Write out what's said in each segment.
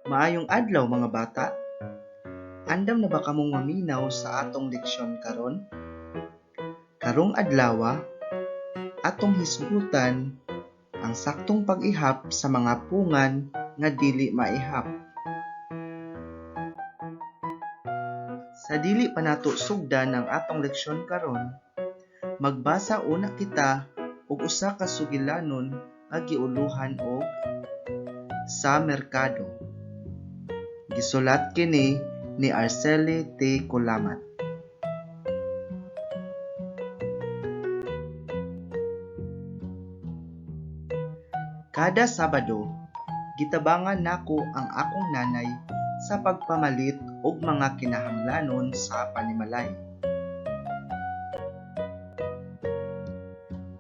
Maayong adlaw, mga bata. Andam na ba kamong maminaw sa atong leksyon karon? Karong adlawa, atong hisgutan ang saktong pag-ihap sa mga pungan nga dili maihap. Sa dili pa nato sugdan ang atong leksyon karon, magbasa una kita og usa ka sugilanon nga giuluhan og Sa Merkado. Gisulat kini ni Arceli T. Culamat. Kada Sabado, gitabangan nako ang akong nanay sa pagpamalit og mga kinahanglanon sa panimalay.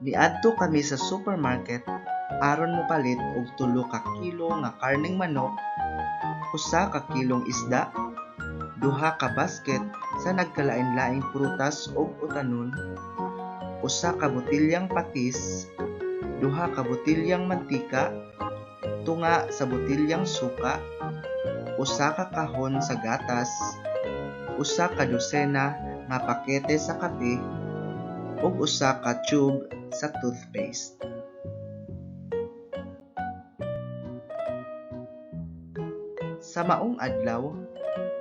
Miadto kami sa supermarket aron mopalit og 3 ka kilo nga karneng manok, 1 ka kilong isda, 2 ka basket sa nagkalain-laing prutas ug utanon, 1 ka botelyang patis, 2 ka botelyang mantika, tunga sa botelyang suka, 1 ka kahon sa gatas, 1 ka dosena nga pakete sa kape, ug 1 ka tube sa toothpaste. Sa maong adlaw,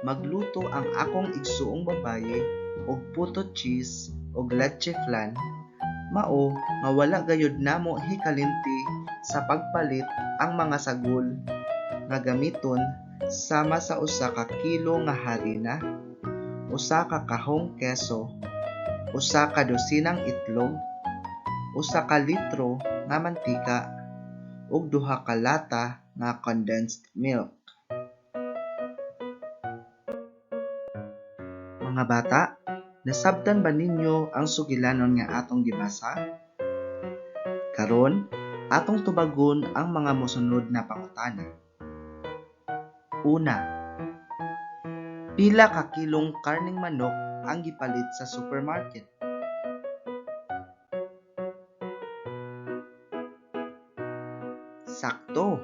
magluto ang akong igsuong babaye og puto cheese ug leche flan, mao nga wala gayud namo hikalinti sa pagpalit ang mga sagol nga gamiton sama sa 1 ka kilo nga harina, 1 ka kahong keso, 1 ka dosenang itlog, 1 ka litro nga mantika, ug 2 ka lata nga condensed milk. Mga bata, nasabtan ba ninyo ang sugilanon nga atong gibasa? Karon, atong tubagon ang mga mosunod na pangutana. Una, pila ka kilong karneng manok ang gipalit sa supermarket? Sakto.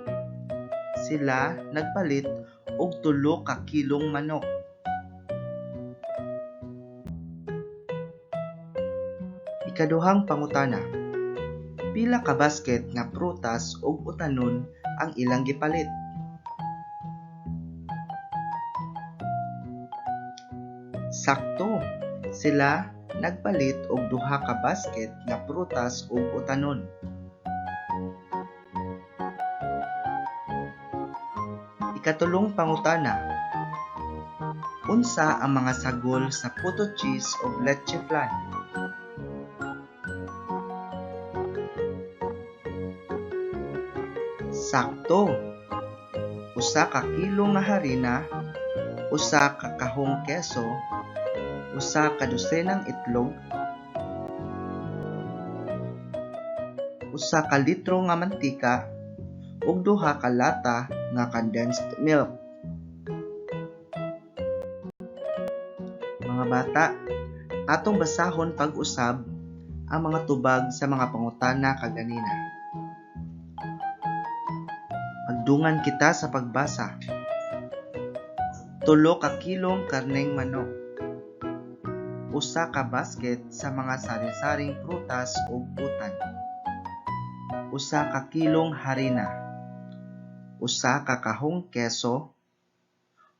Sila nagpalit og 3 ka kilong manok. Ikaduhang pangutana. Pila ka basket nga prutas ug utanon ang ilang gipalit? Sakto. Sila nagpalit og 2 ka basket nga prutas ug utanon. Ikatulong pangutana. Unsa ang mga sagol sa puto cheese ug leche flan? Sakto. 1 ka kilo nga harina, 1 ka kahong keso, 1 ka dosenang itlog, 1 ka litro nga mantika, ug 2 ka lata nga condensed milk. Mga bata, atong basahon pag-usab ang mga tubag sa mga pangutana kaganina. Magdungan kita sa pagbasa. 3 ka kilong karneng manok. 1 ka basket sa mga sari-saring prutas ug utan. 1 ka kilong harina. 1 ka kahong keso.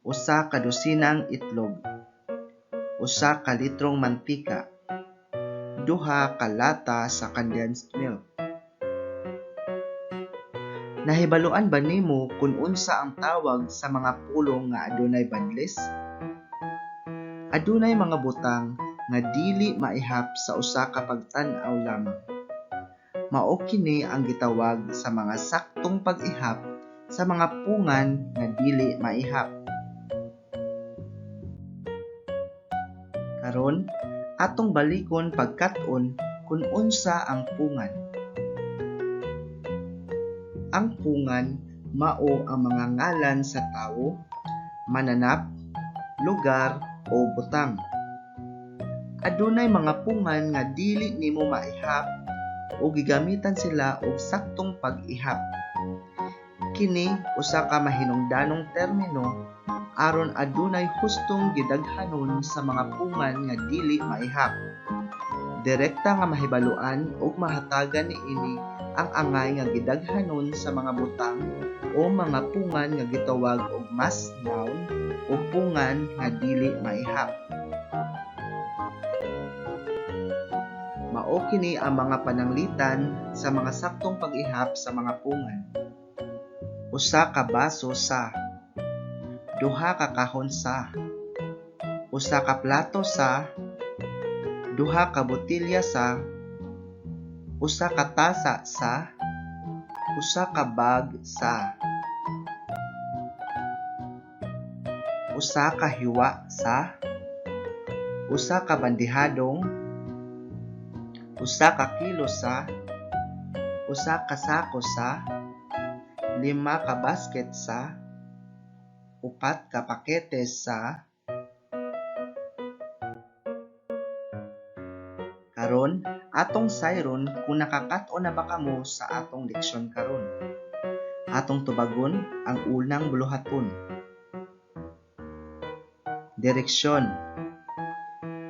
1 ka dosenang itlog. 1 ka litrong mantika. 2 ka lata sa condensed milk. Nahibaluan ba nimo kung unsa ang tawag sa mga pulong nga adunay badles? Adunay mga butang nga dili maihap sa usa ka pagtan-aw lamang. Mao kini ang gitawag sa mga saktong pag-ihap sa mga pungan nga dili maihap. Karon, atong balikon pagkat-on kung unsa ang pungan. Ang pungan mao ang mga ngalan sa tawo, mananap, lugar o butang. Adunay mga pungan nga dili nimo maihap o gigamitan sila og saktong pag-ihap. Kini usa ka mahinungdanong termino aron adunay hustong gidaghanon sa mga pungan nga dili maihap. Direkta nga mahibaloan ug mahatagan niini ang angay nga gidaghanon sa mga butang o mga pungan nga gitawag og mass noun o pungan nga dili maihap. Mao kini ang mga pananglitan sa mga saktong pag-ihap sa mga pungan. Usa ka baso sa, duha ka kahon sa, usa ka plato sa, duha ka botelya sa, usa ka tasa sa, usa ka bag sa, usa ka hiwa sa, usa ka bandehadong, usa ka kilo sa, usa ka sako sa, 5 ka basket sa, 4 ka pakete sa. Karon, atong sayron kung nakakaton na ba kamo sa atong leksyon karon. Atong tubagon ang unang buluhaton. Direksyon.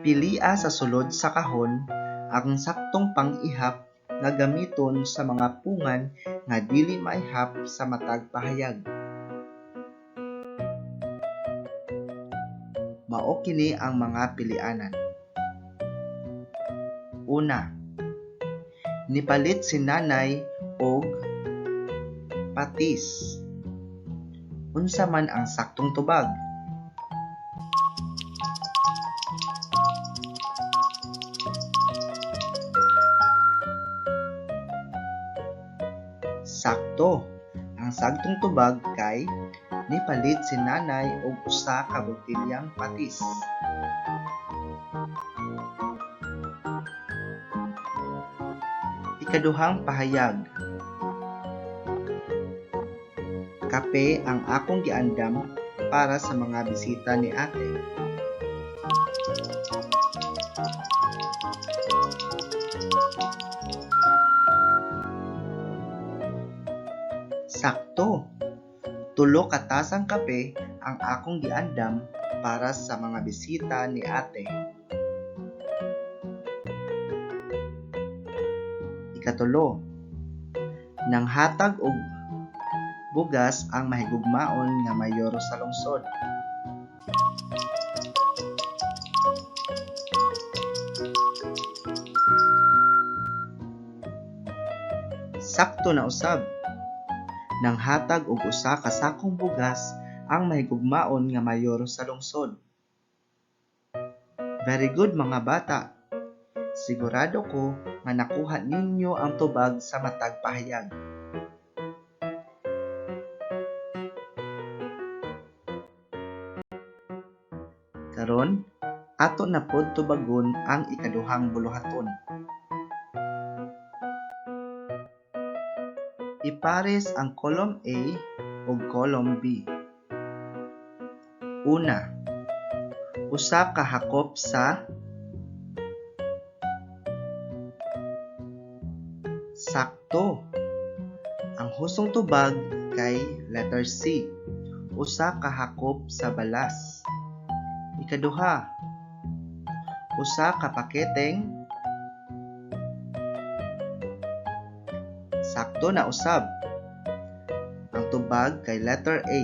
Pilia sa sulod sa kahon ang saktong pang-ihap nga gamiton sa mga pungan nga dili maihap sa matag pahayag. Mao kini ang mga pilianan. Una, nipalit si nanay og patis. Unsa man ang saktong tubag? Sakto. Ang saktong tubag kay nipalit si nanay og usa ka botelyang patis. Ikaduhang pahayag. Kape ang akong giandam para sa mga bisita ni ate. Sakto. 3 ka tasang kape ang akong giandam para sa mga bisita ni ate. Ikatulo, nanghatag og bugas ang mahigugmaon nga mayor sa lungsod. Sakto na usab. Nanghatag og usa ka sakong bugas ang mahigugmaon nga mayor sa lungsod. Very good mga bata. Sigurado ko nga nakuha ninyo ang tubag sa matag pahayag. Karon, ato na pod tubagon ang ikaduhang buluhaton. Ipares ang column A ug column B. Una, usa ka hakop sa sakto. Ang hustong tubag kay letter C, usa ka hakop sa balas. Ikaduha, usa ka paketeng sakto na usab. Ang tubag kay letter A,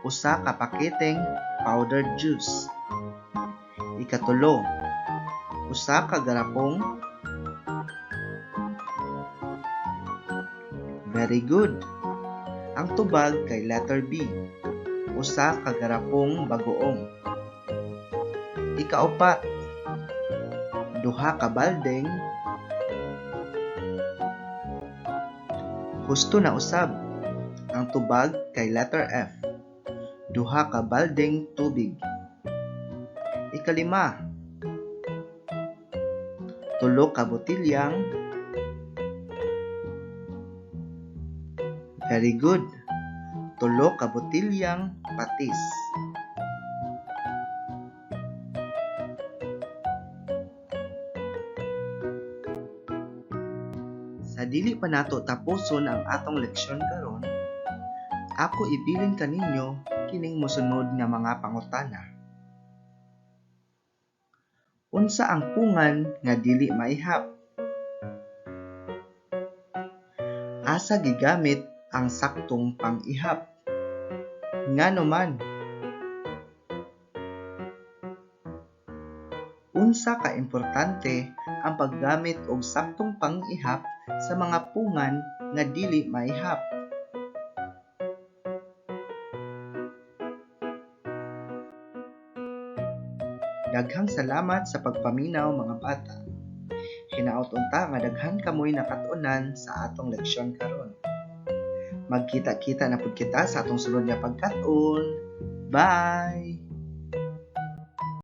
usa ka paketeng powdered juice. Ikatulo, usa ka garapong. Very good. Ang tubag kay letter B, usa ka garapong bagoong. Ikaupat, duha ka baldeng. Husto na usab. Ang tubag kay letter F, duha ka baldeng tubig. Ikalima, tulo ka botelyang. Very good. Tulo ka botelyang patis. Sa dili pa nato tapuson ang atong leksyon karon, Ako ibilin kaninyo kining mosunod nga mga pangutana. Unsa ang pungan nga dili maihap? Asa gigamit ang saktong pang-ihap? Ngano man? Unsa ka importante ang paggamit og saktong pang-ihap sa mga pungan nga dili maihap? Daghang salamat sa pagpaminaw, mga bata. Hinaot unta nga daghan kamoy nakat-onan sa atong leksyon karon. Magkita-kita na pud kita sa atong sulod nga pagkat-on. Bye!